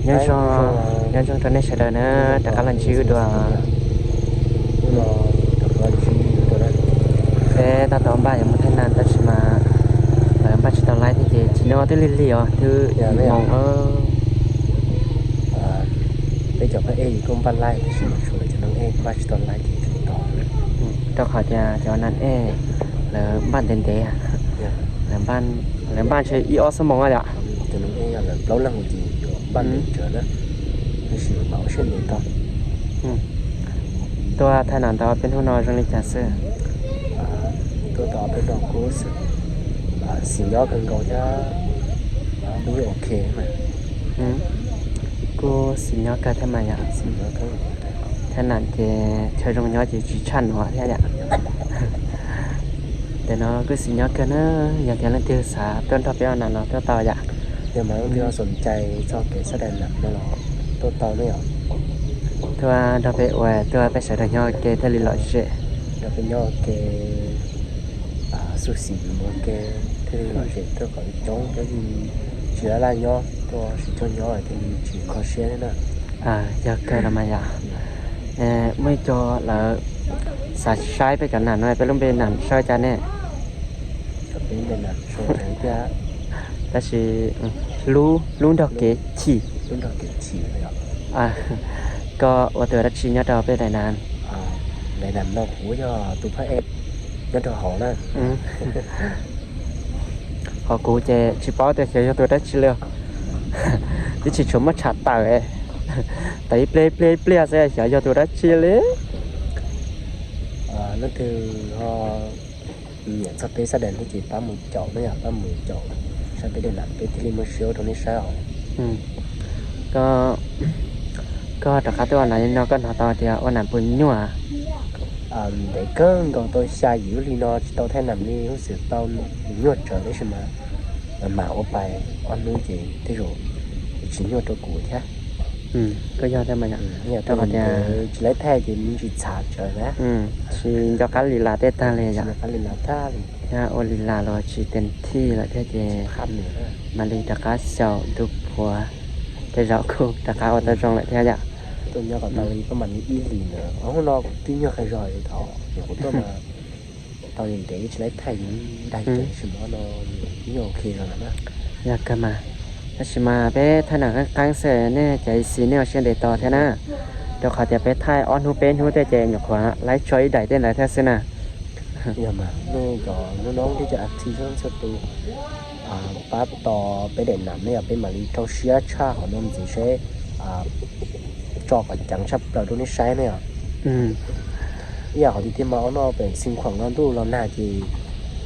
Nyob zoo, nyob zoo rau nej sawv daws na, rov qab los ntsib wb dua. Peb tab tom npaj yuav mus Thaib Nas tab sis mas lawv npaj tsis tau laib thiab ces tsis nyob twb lig lig os, twb ib moos. Peb cov phab ej kuj npaj laib tab sis mas tshuav lawv cov noog ej npaj tsis tau laib ces tsis tos. Rau qhov tias cov nas ej lawv npaj ntev ntev, lawv npaj ntshe ib ob xuab moos yom. Cov noog ej yog lawv plaub leeg ces yuav npaj ntev tsawv na, tab sis mam ua siab ntev tau. Tuaj Thaib Nas ntawd peb hnub no zoo li cas xwb? Tuaj tau peb no kuj xwb, xis nyob kawg nkaus thiab, lub ok mas. Kuj xis nyob kawg thiab mas yom. Thaib Nas ces chaw zoo nyob ces tsis tshaj nuav thiab yom. Ntawm no kuj xis nyob kawg na, yog tias leej twg xav tuaj nrog peb ua nas no tuaj tau yom. Yog mas leej twg xom cai txog kev sab dais nas no los tuaj tau ne yom. Tuaj nrog peb ua, tuaj peb sawv daws nyob ua ke thiaj li lom zem. Nrog peb nyob ua ke, xub xim mus ua ke thiaj li lom zem, rau qhov coob peb tsis laj laj nyob, tuaj sib coj nyob thiaj li tsis kho siab thiab na. Yog kawg los mas yom. Muaj ib co lawv xav saib peb cov nas no, peb lub npe nas sau cas ne? Tab sis hlub, hlub nrog kev chim. Koj ua tus dab tsi nyob rau peb daim nas? Daim nas no kuv yog tus phab ej nyob rau hauv na. Ho kuv ces tsis paub tias xyov yog tus dab tsi li. Twb tsis tshua muaj tshaj tawm, tawm ib pliag ib pliag ib pliag xwb xyov yog tus dab tsi li. Leej twg ho nyiam txog peb sab dais thiab ces pab mus caum na yom, pab mus caum saib peb daim nas peb thiaj li muaj siab ua rau nej saib os. Koj rov qab tuaj ua nas no koj hnov tau tias ua nas puas nyuaj? Ntev kawg nkaus tau xya yim lub hli no tsis tau thaij nas li, hub xwm tau nyuaj tsawv tab sis mas mam ua pais ob hnub ces tej zaum tsis nyuaj rau kuv thiab. Koj yog thiab mas yom, rau qhov tias tsis laib thaij ces me ntsis txhav tsawv na. Tsis nco qab li las tej tag li yom. Thiab ua li las los tsis tes thij lawm thiab ces mam li rov qab xyaum ntu puav, tej zaum kuj rov qab ua tau zoo lawm thiab yom. Tuaj nyob kom tau li pab mam li ib hlis ntawd, hnub no twb nyuag qhov zog thaum kuv tuaj mas tau li ntev tsis laib thaij daig ces sim no no twb nyuag ok zog lawm na. Yog kawg mas, tab sis mas peb thaij nas qeeb qeeb xwb nej cov ib xis nej ua siab ntev tos thiab na, rau qhov tias peb thaij ob hnub peb hnub tej ces nyuam qhuav laib tso ib daim tej ntawd thiab xwb na. Yog mas nej cov hnub no thiab cov active txhua tus pab tos peb daim nas ne yom, peb mam li rau siab tshaj qhov no ntxiv seb tso qhov ceev tshaj plaws rau nej saib ne yom. Ib yam qhov tiag tiag mas ob no pem xeev khuam no ntuj los nag ces,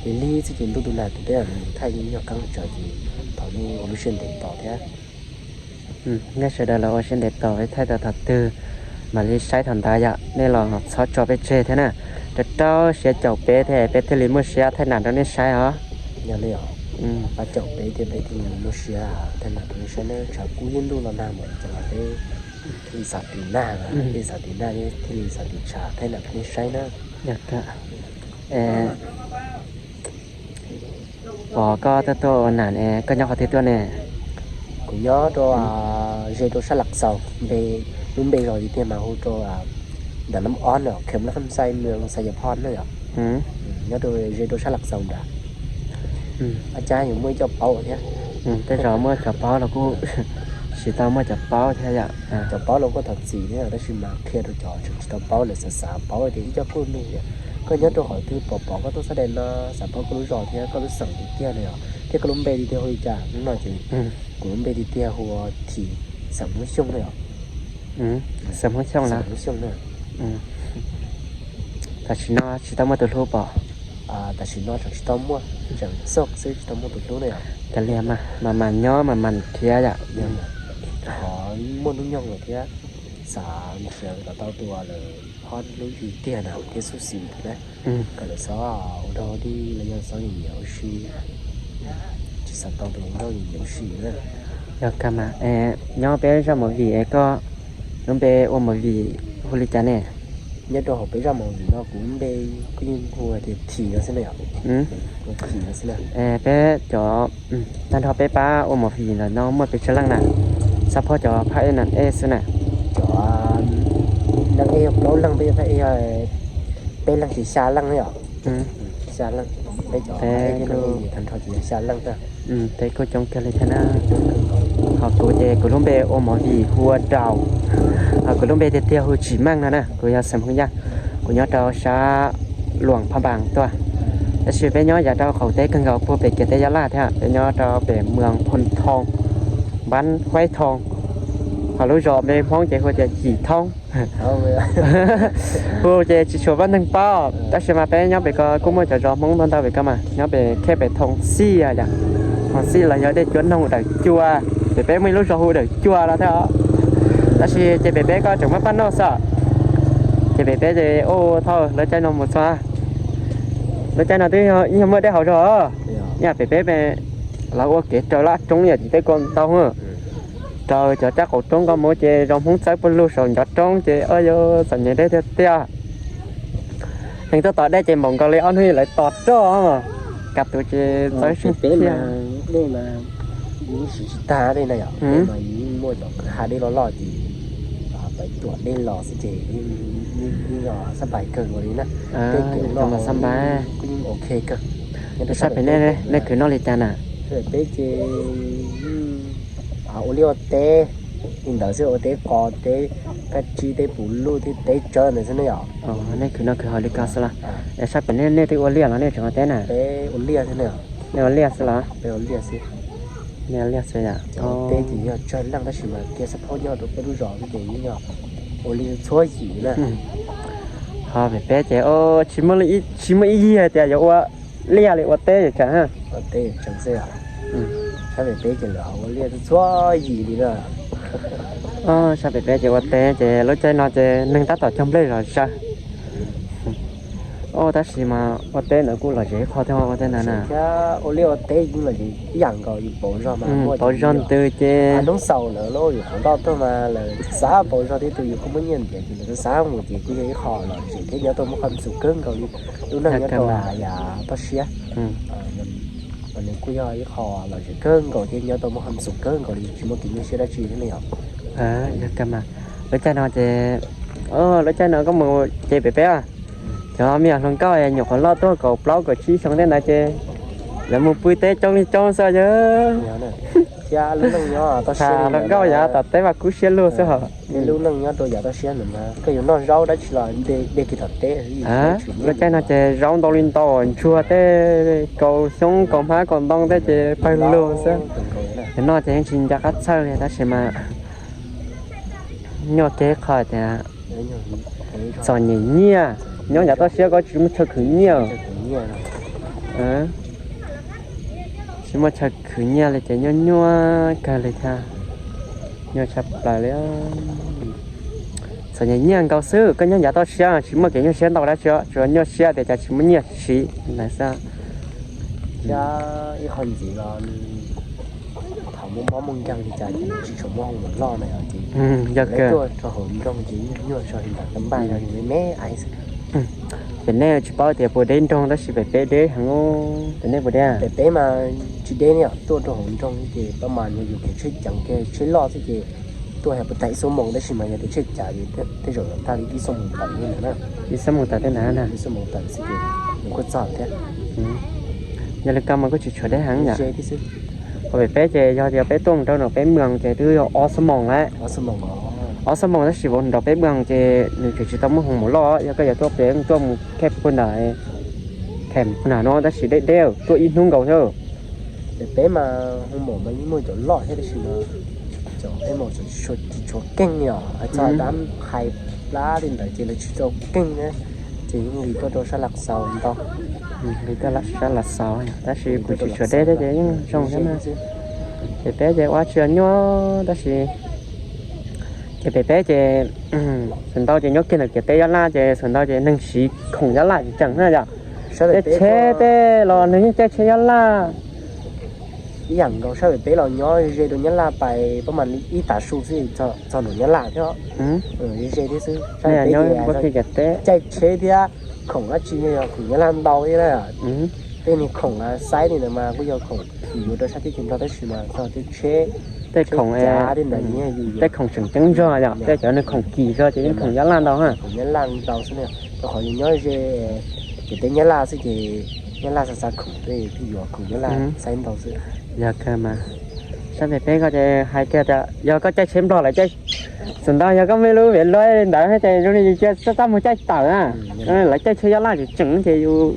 ces lig xwb ces ntuj tus nag ces peb mam li thaij nyuag qeeb tsawv ces thov nej ua lub siab ntev tos thiab. Nej sawv daws los ua siab ntev tos peb thaij tau thaum twg mam li saib thaum ntawd yom, nej los txhob tso peb tseg thiab na, rau rau siab caum peb thiab peb thiaj li muaj siab thaij nas rau nej saib os. Yog li os, pab caum peb thiab peb thiaj li muaj siab thaij nas rau nej saib na, tshav kub ib ntuj los nag mas ces los peb thiaj li xav tiv nag, thiaj li xav tiv nag thiaj li xav tiv tshav thaij nas rau nej saib na. Pom koj tuaj tuaj ua nas, koj nyob qhov twg tuaj ne? Kuv nyob rau, ze rau sab Laj Xaus, npe, lub npe zos tiag tiag mas hu rau Nram Nam Ob na, Khem Laj Kham Xai, Mws Xais Yas Phoj na yom. Nyob rau, ze rau sab Laj Xaus nrad. Ab, cas yuav muaj ib co paub thiab. Tej zaum muaj cov paub los kuj tsis tau muaj cov paub thiab yom. Cov paub los kuj thov txim thiab tab sis mas qhia rau cov tseem tsis tau paub lawm, xav xav paub tias ib co kuj nug tias koj nyob rau qhov twg, pom pom koj tuaj sab dais no, xav paub koj lub zos thiab koj lub xeem tiag tiag na yom, thiab koj lub npe tiag tiag hu li cas. Hnub no ces kuv lub npe tiag tiag hu Thim, xeem Hmoob Xyooj na yom. Xeem Hmoob Xyooj na. Tam sim no tsis tau muaj tus hlub pom? Tam sim no tseem tsis tau muaj, tseem xoj xwb tsis tau muaj tus hlub na yom. Kav liam mas, mas mas nyob mas mas khiav yom. Qhov muaj hnub nyoog lawm thiab, xav nrhiav kom tau tus uas lawv ho hlub yus tiag na thiab xub xim na, kom lawv txhob ua dog dig los yog txhob nyiam nyiam ua si, tsis xav tau tus ua dog nyiam nyiam ua si na. Yog kawg mas, nyob peb zaj movie es koj lub npe ua movie hu li cas ne? Nyob rau hauv peb zaj movie no kuv lub npe kuj yeej hu tias Thim no xwb na yom. Thim no xwb na. Peb cov tag nrho peb pab ua movie ntawm no muaj pes tsawg leej na? Xab phob cov phab ej nam ej xwb na. Cov nam ej yog plaub leeg, peb yog phab ej, peb leeg ces xya leej yom. Xya leej, peb cov phab ej nam ej tag nrho ces yog xya leej. Peb kuj coob kawg li thiab na. Ho kuv ces kuv lub npe ua movie hu ua Daus, ho kuv lub npe tiag tiag hu Tsim Meej no na, kuv yog xeem Hmoob Yaj, kuv nyob rau sab Luam Phaj Npas tuaj. Tab sis peb nyob yav rau qaum teb kawg nkaus puag pem kiag teb Yab Laj thiab, peb nyob rau pem Muas Phoo Thoo, Npab Huaib Thoo, ho lub zos npe Hmoob ces hu tias Yim Thoob. Hu ces tsis tshua pab neeg paub, tab sis mas peb nyob pem ko kuj muaj cov zos Hmoob ntau ntau pem ko mas, nyob pem Khej pem Thoo Xij yom, Thoo Xij los yog Dej Cuab Noog Dawm Cua, pem peb muaj ib lub zos hu Dawm Cua los thiab. Tab sis ces pem peb ko tseem muaj paj noj xwb. Ces pem peb ces ua thaum lawv caij no mus txog, lawv caij no twb yog muaj dej haus zog. Yam pem peb, lawv ua kev raws laj roob yam tim tej ko ntau, raws cov caj qaum roob ko mus ces zos Hmoob txawb puag lug saum ncov roob ces o yog txom nyem deb tiag tiag. Neeg tuaj tos dej ces npaum nkaus li ob hnub lawv tos roj, kav tus ces txawb peb thiab. Dej mas yeej siv tsis tag dej na yom, dej mas yeej muaj cov kwj ha dej loj loj ces peb tuam dej los xwb ces yeej yog xab npais kawg nkaus li na. Tej kev no xab npais kuj yeej ok kawg. Sab pem nej, nej khwv noj li cas na? Peb ces ua liaj ua teb li ntawd xwb, ua teb qos, teb kab tsib, teb puv luj thiab teb tsawb ntawd xwb ne yom. Nej khwv noj khwv haus li ko xwb los? Es sab pem nej, nej twb ua liaj los nej tseem ua teb na? Peb ua liaj xwb ne. Nej ua liaj xwb los? Peb ua liaj xwb. Nej ua liaj xwb yom. Cov teb ces yog tsawg leej tab sis mas kiag xab phob nyob rau peb lub zos xwb ces yeej yog ua liaj txhua yim na. Ho pem peb ces tsis muaj ib yig hais tias yuav ua liaj li, ua teb yam tseem, ua teb yam tseem xwb. Sab pem peb ces lawv ua liaj txhua yim li na. Sab pem peb ces ua teb ces lub caij no ces neeg tab tom cog nplej zom zaws. Tab sis mas ua teb ntawd kuj lom zem ib qho thiab, ua teb ntawd na. Thiab ua liaj ua teb yeej lom zem ib yam nkaus, yus pauv zog mas pauv zog ntws ces hnub xaus lawv lub yus qhov nroj tuaj mas lawv xav pauv zog thiab tus yus kuj muaj nyiaj ntiav ces lawv xav mus ces kuj yog ib qho lom zem thiab nyob tau muaj qhov xum kawg nkaus li. Lub neej nyob rau yav toj siab, nws kuj yog ib qho lom zem kawg nkaus thiab nyob tau muaj qhov xum kawg nkaus li, tsis muaj kev nyuaj siab dab tsi thiab ne yom. Yog kawg mas. Lub caij no ces, lub caij no koj mus ces pem peb, cov me nyuam hluas nkauj nyuam qhuav loj tuaj kaum plaub kaum tsib xyoo tej ntawd ces lawv mus pw teb coob li coob xwb yog. Thiab lub neej nyob toj siab, hluas nkauj yav tom teb mas kub siab lug xwb hos. Lub neej nyob rau yav toj siab ntawd mas koj yuav noj zaub dab tsi los dej kiag tom teb. Lub caij no ces zaub ntau li ntau, ntsuag tej, kaus xyoob kaus hmab kaus ntoo tej ces pawg lug xwb. Yog noj ces yeej tsis nco qab txhawj li tab sis mas nyuaj kiag qhov tias txom nyem nyiaj, nyob yav toj siab koj tsis muaj chaw khwv nyiaj. Tsis muaj chaw khwv nyiaj li ces nyuaj nyuaj kawg li thiab. Nyuaj tshaj plaws li. Txom nyem nyiaj nkaus xwb, koj nyob yav toj siab tsis muaj kev nyuaj siab ntau dab tsi, tsuas nyuaj siab tias cas tsis muaj nyiaj siv ntawd xwb. Thiab ib qho ntxiv los thaum muaj mob muaj nkeeg li cas ces tsis tshua muaj hoo mus loj na yom, ces yog tuaj rau hauv nroog ces nyuaj nyuaj so li ntawd, tau npaj yog me me ais xwb. Ces nej tsis paub tias puas deb nroog tab sis pem peb deb heev, ces nej puas deb? Pem peb mas tsis deb ne yom, tuaj rau hauv nroog ces pab mas yog yus kev tsheb ceev kiag tsheb loj xwb ces tuaj yog puas tag ib xuab moos tab sis mas yog tias tsheb cav ces tej zaum tag li ib xuab moos tawm li ntawd na. Ib xuab moos tawm tej ntawd na. Ib xuab moos tawm xwb ces nws kuj txog thiab. Yog li ko mas kuj tsis tshua deb heev yom. Qhov pem peb ces yog tias peb tuaj mus rau nram peb moos ces twb yog ob xuab moos lawm. Ob xuab moos tab sis vauv nram peb moos ces nws tseem tsis tau muaj hoo mus loj, yog koj yuav tuaj pem tuaj mus khej puag nram, khej puag nram no tab sis deb deb tuaj ib hnub nkaus thiab. Pem peb mas hoo maum mas yeej muaj cov loj thiab tab sis mas cov peb maum tseem tsis tshua keej li os, hais txog dab qhais plab li ntawd ces lawv tsis tau keej na, ces yeej li tuaj rau sab Las Xaus ntau. Li tuaj sab Las Xaus tab sis kuv tsis tshua deb thiab ces yeej zoo thiab na. Ces peb ces ua tsis nyuaj tab sis ces pem peb ces feem ntau ces nyob kiag ntawm kiag teb Yab Laj ces feem ntau ces neeg siv khoom Yab Laj tseem na yom. Tej tsheb tej los neeg yeej caij tsheb Yab Laj. Ib yam nkaus sab pem peb los nyob ze rau Nyab Laj pais pab mam li ib tav su xwb txog nram Nyab Laj thiab. Ze thiab xwb, sab pem peb ces caij tsheb thiab khoom dab tsi yog khoom Nyab Laj ntau thiab na. Tej niag khoom xaiv li ntawd mas kuj yog khoom yuav rau sab teb chaws Nplog tab sis mas txog tej tsheb Tej khoom, tej khoom tseem ceeb zog yom, tej cov nws khoom kim zog ces yeej khoom Nyab Laj ntau ha. Khoom Nyab Laj ntau xwb na, rau qhov yus nyob ze ces teb Nyab Laj xwb ces Nyab Laj xav xav khoom tej thiaj yuav khoom Nyab Laj xaiv ntau xwb. Yog kawg mas, sab pem peb ko ces hais kiag tias yog koj caij tsheb Nplog lawv caij, xum ntau yog koj muaj lub viv luj ntawd ces zoo li yus cia txaj txaj muag caij tawm na. Lawv caij tsheb Nyab Laj tseem tseem ces yus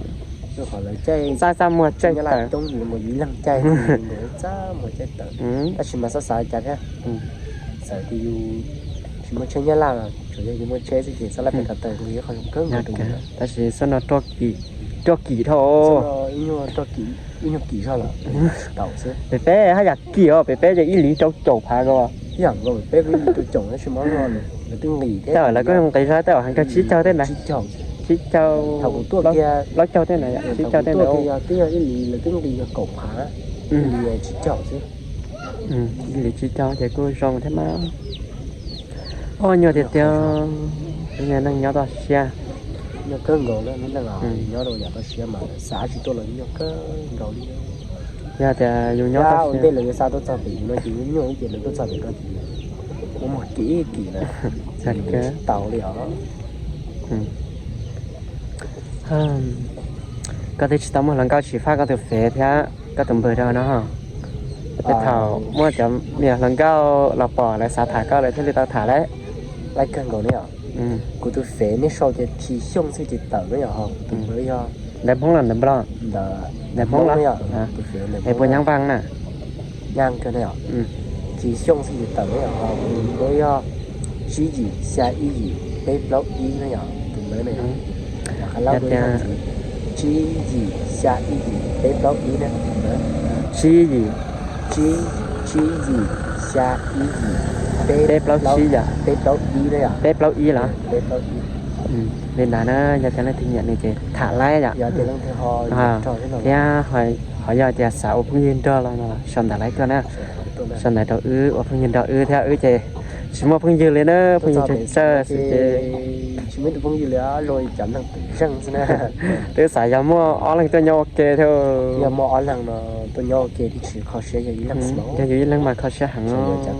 txaj txaj muag caij tawm. Tab sis mas xav xav cas thiab, txawm tias yus tsis muaj tsheb Nyab Laj los tsuas yog yus muaj tsheb xwb ces xab laj peb ko taw nqi qhov zoo kawg nkaus rau yus. Tab sis xab no roj kim dhau. Ib nyuag kim zog lawm, tsis tau xwb. Pem peb haj yam kim os, pem peb ces ib hlis rau caum phav ko. Ib yam nkaus pem peb kuj ib hlis rau caum tab sis mas lawv twb nqis thiab, lawv kuj nqis zog tej heev rau tsib caug tej ntawd. Tsib caug, thaum kuv tuaj kiag plaub caug tej ntawd, tsib caug tej ntawd yog twb yog ib hlis lawv twb nqis yog kaum phav, ib hlis tsib caug xwb. Ib hlis tsib caug ces kuj zoo thiab mas. Oj, nyuaj tiag tiag, lub neej nyob toj siab. Nyuaj kawg nkaus na, lub neej nyob rau yam toj siab mas xav tsis tuaj los nyuaj kawg nkaus li. Yog tias yus nyob toj siab ua ntej lawv yuav xa tuaj txog pem yus no ces nyuaj ib ces lawv tuaj txog pem ko ces muaj muag kim kim na, tsis tau li os. Koj twb tsis tau muaj hluas nkauj tsis fab koj tus fev thiab koj tus npawg rau no. Tej thaum muaj cov me hluas nkauj los pom lawv xav tham koj lawv thiaj li tau tham lauj. Laib kawg nkaus ne. Kuv tus fev nej sau ces Khi Xyooj xwb ces tawm na yom, tus npawg yog. Ntawv Hmoob los ntawv Nplog? Ntawv Hmoob los? Es puas nyab vaj na? Nyab kawg na yom. Khi Xyooj xwb ces tawm na yom, tus npawg yog tsib yim xya ib yim peb plaub ib na yom, tus npawg na. Tsib yim xya ib yim peb plaub ib na. Tsib yim, tsib, tsib yim xya ib yim peb plaub ib na yom, peb plaub ib los? Peb plaub ib. Li ntawd na, yog tias leej twg nyiam nws ces tham laib yom. Thiab ho yog tias xav ua phooj ywg nrog los no sau ntawv laib tuaj na. Sau ntawv rau wb ua phooj ywg nrog wb thiab wb ces tsis muaj phooj ywg li na, phooj ywg tsawg tsawg xwb ces. Twb xav yog muaj ob leeg tuaj nyob ua ke thiab. Yog muaj ob leeg no tuaj nyob ua ke thiab tsis kho siab, yog ib leeg mas kho siab heev.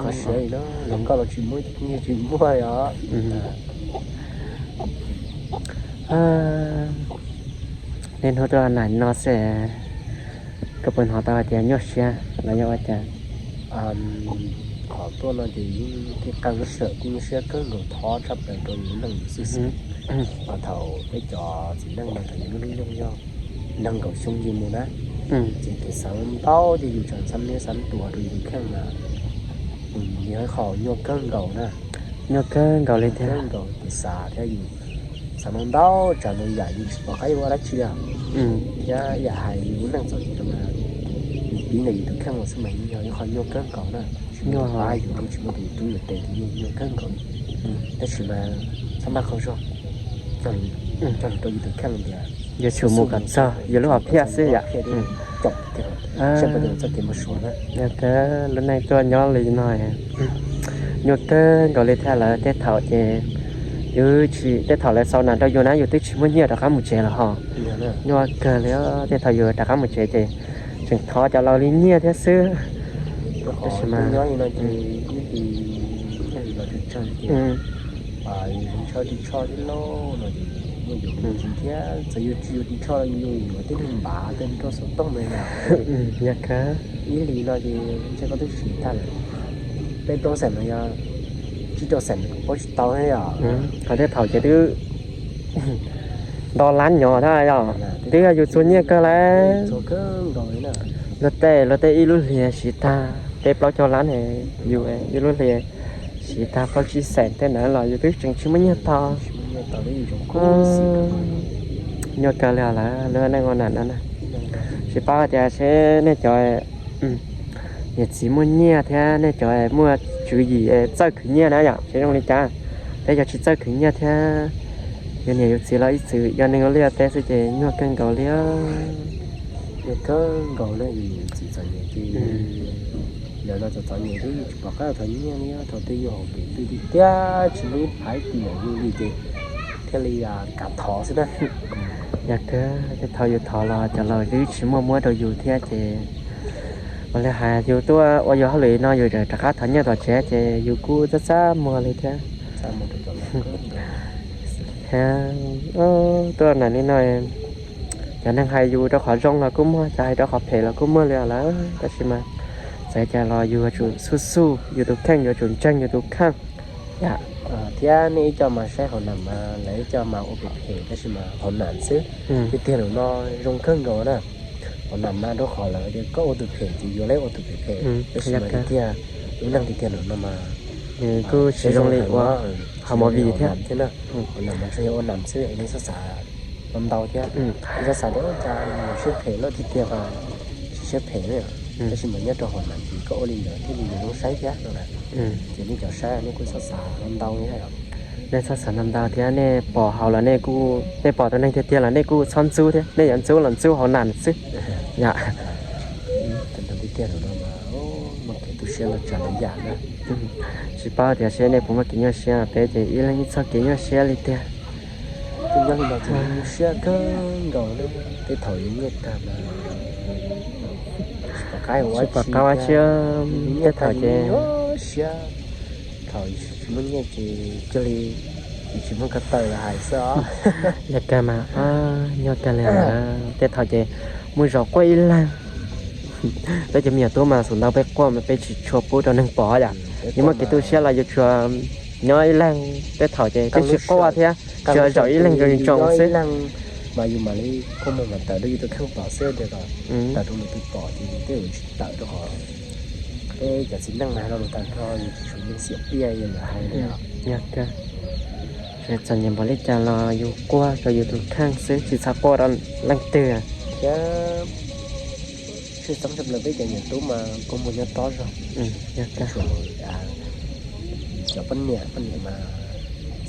Kho siab li no, los koj los tsis muaj, tsis muaj os. Niaj hnub tuaj nais no xwb, koj puas hnov tau hais tias nyuaj siab los yog ua cas? Qhov tuaj no ces yeej qee lub sij hawm kuj nyuaj siab kawg nkaus, thov tshaj plaws rau yus neej yus xwb xwb. Thaum peb cov txiv neej no thaum yus lub hnub nyoog yog nees nkaum xyoo ces mus na, ces kev xav ntau ces yus tseem xav niaj xav tuag rau yus tus kheej mas yog ib qho nyuaj kawg nkaus na. Nyuaj kawg nkaus li thiab. Kev xav thiab yus xav ntau ntau tsav ntau yam yus tsis pom qab yuav ua dab tsi li. Thiab yam hais yus lub neej txom nyem mas yus piv ntawm yus tus kheej los xwb mas yeej yog ib qho nyuaj kawg nkaus na. Tsis muaj tus pab yus thiab tsis muaj tus tub yus tes ces yeej nyuaj kawg nkaus. Tab sis mas txhob maj qaug zog, cog lus rau yus tus kheej tias yuav tsum mus kom txog yus lub hom phiaj xwb yom. Yog kawg lub neej tuaj nyob li no nyuaj kawg nkaus li thiab lawm. Tej thaum ces yus tsis, tej thaum lawv xaus nas rau yus na yus twb tsis muaj nyiaj rov qab mus tsev los ho. Nyuaj kawg li, tej thaum yus rov qab mus tsev ces tseem thov cov laus li nyiaj thiab xwb. Tab sis mas yog kawg, ib hlis no ces ntshe koj twb siv tag lawm, peb plaub xees no yog tsib rau xees paub tsis tau thiab yom. Qhov tej thaum ces twb nto lab nyob thiab yom, twb yog yus txuag nyiaj kawg lawm. Luag tej, luag tej ib lub hlis siv tag peb plaub caug lab ne, yus ib lub hlis siv tag plaub tsib xees tej ntawd los yus twb tseem tsis muaj nyiaj tau. Nyuaj kawg li lawm lub neej ua nam no na. Tsis paub tias seb nej cov niam txiv muaj nyiaj thiab nej cov muaj tswv yim txawj khwv nyiaj na yom, seb zoo li cas. Peb cov tsis txawj khwv nyiaj thiab yus niam yus txiv los ib txwm yog neeg ua liaj ua teb xwb ces nyuaj kawg nkaus li. Nyuaj kawg nkaus li, txiv txom nyem ces lawv no txom txom nyem thiab yus tsis pom qab thov nyiaj li, thov twg yus hauv pem twg tiag tiag tsis muaj ib phaiv tiam yus li ces thiaj li kam thov xwb na. Yog kawg tej thaum yus thov los cov laus twb tsis muaj muab rau yus thiab ces Ua li hais yus tuaj ua yus hauj lwm no yus rov qab thov nyiaj tom tsev ces yus kuj txaj txaj muag li thiab. Thiab tuaj nam li no, cov neeg hais yus rau qhov zoo los kuj muaj, cov hais rau qhov phem los kuj muaj li lawm, tab sis mas txawm cas los yus yuav tsum xub xub yus tus kheej, yuav tsum ntseeg yus tus kheej. Thiab nej ib co mas saib hauv nam mas lawv ib co mas ua phem phem tab sis mas hauv nam xwb. Tiag tiag lawm no zoo kawg nkaus na. Hauv nam mas rau qhov lawv tias koj ua tus phem ces yuav lawv ua tus phem phem, tab sis mas tiag tiag lub neej tiag tiag lawm no mas nws kuj tsis zoo li ua hauv movie thiab. Hauv nam mas tsuas yog ua nam xwb, nej txhob xav ntau thiab. Nej txhob xav tias ua cas nws siab phem loj tiag tiag, tsis siab phem na. Tab sis mas nyob rau hauv nam ces koj ua li ntawd thiaj li yuav zoo saib thiab no na. Ces nej cov saib nej kuj txhob xav ntau thiab. Nej txhob xav ntau ntau thiab, nej pom hauv los nej kuj, nej pom tus neeg tiag tiag los nej kuj txhob ntxub thiab, nej yuav ntxub los ntxub hauv nam xwb. Yom. Tiag tiag lawm no mas muaj kev tu siab los tsav lawm yam na. Tsis paub tias seb nej puas muaj kev nyuaj siab, peb ces ib leeg ib txoj kev nyuaj siab li tiag. Nyob li no ces nyuaj siab kawg nkaus na, tej thaum yus nyiaj tag mas tsis pom qab ua tsi, tej thaum ces nyuaj siab, thaum tsis muaj nyiaj ces cia li tsis muaj ko taw los hais xwb os. Yog kawg mas, nyuaj kawg li. Tej thaum ces muaj zos quaj ib leeg, peb cov me nyuam tub mas xav ntau peb quaj mas peb tsis tshua pub rau neeg pom yom. Yus muaj kev tu siab los yus tsuas nyob ib leeg, tej thaum ces twb tsis quaj thiab, tsuas zaum ib leeg zoo zoo xwb. Mas yus mam li quaj muag mas tawm rau yus tus kheej pom xwb, tias kom tawm rau lwm tus pom ces tej zaum tsis tawm rau qhov peb cov txiv neej mas hais lo lus tag nrho yus tsis tsum yeej xiam piaj yus lawm hais li. Yog kawg, txom nyem npaum li cas los yus quaj rau yus tus kheej xwb, tsis txhob quaj rau leej twg. Thiab tshwj xeeb tshaj plaws peb cov nyuam tub mas kua muag nyob tob zog. Cov poj niam, poj niam mas,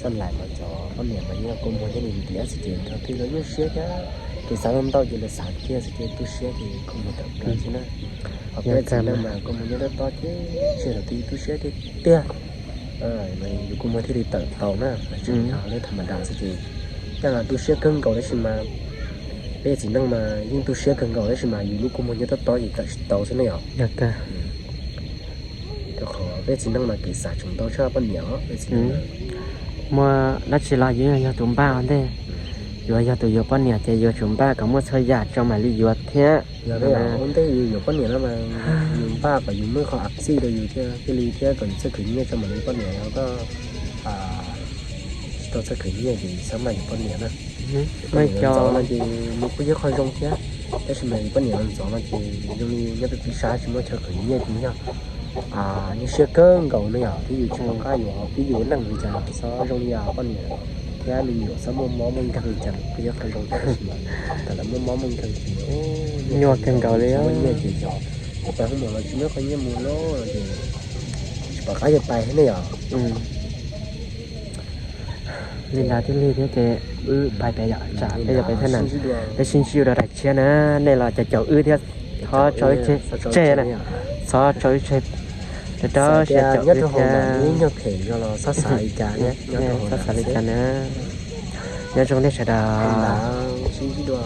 xab lais mas cov poj niam mas yeej kua muag thiab li tiav xwb ces nrog twb lawv nyuaj siab thiab. Kev xav ntau ntau ces lawv xav kiag xwb ces tu siab ces kua muag tawm plaws xwb na. Ho peb txiv neej mas kua muag nyob tob tob ces tsis yog twb tu siab tiag tiag. Yus kua muag thiaj li tawm tau na, tsis yog lub tham ma das xwb ces, tej zaum tu siab kawg nkaus tab sis mas, peb txiv neej mas yeej tu siab kawg nkaus tab sis mas yus lub kua muag nyob tob tob ces tawm tsis tau xwb na yom. Rau qhov peb txiv neej mas kev xav tseem ntau tshaj poj niam os. Peb txiv neej muaj dab tsi los yus yog tus npaj ua ntej, yuav yog tus yuav poj niam ces yuav tsum npaj kom muaj txhua yam tso mam li yuav thiab. Ua ntej yus yuav poj niam no mas yus npaj kom yus muaj qhov av txij rau yus thiaj li thiab kom yus txoj khwv nyiaj tso mam li poj niam los koj tsis tau txoj khwv nyiaj ces xav mas yus poj niam na. Poj niam los ntxov no ces nws kuj yog qhov zoo thiab, tab sis mas yus poj niam los ntxov no ces zoo li nyob peb peb sab tsis muaj chaw khwv nyiaj ces yog nyuaj siab kawg nkaus no yom, thiab yus tsis pom qab yuav pib yus neej li cas, xob zoo li poj niam thiab me nyuam xob muaj mob muaj nkeeg li cas kuj yog qhov zoo thiab, tab sis mas thaum lawv muaj mob muaj nkeeg ces nyuaj kawg nkaus li, muaj nyiaj ces yog pais hoob mos los tsis muaj qhov nyiaj mus lawm ces tsis pom qab yuav pais thiab ne yom. Li ntawd thiaj li thiab ces wb pais pem yom, tsam peb yuav pais thaj nam, peb sib ntsib dua daim tshiab na, nej los caum caum wb thiab, txhob tso wb tseg na, txhob tso wb tseg, rau rau siab caum wb thiab. Txhob xav li cas na, nyob zoo nej sawv daws, sib ntsib dua.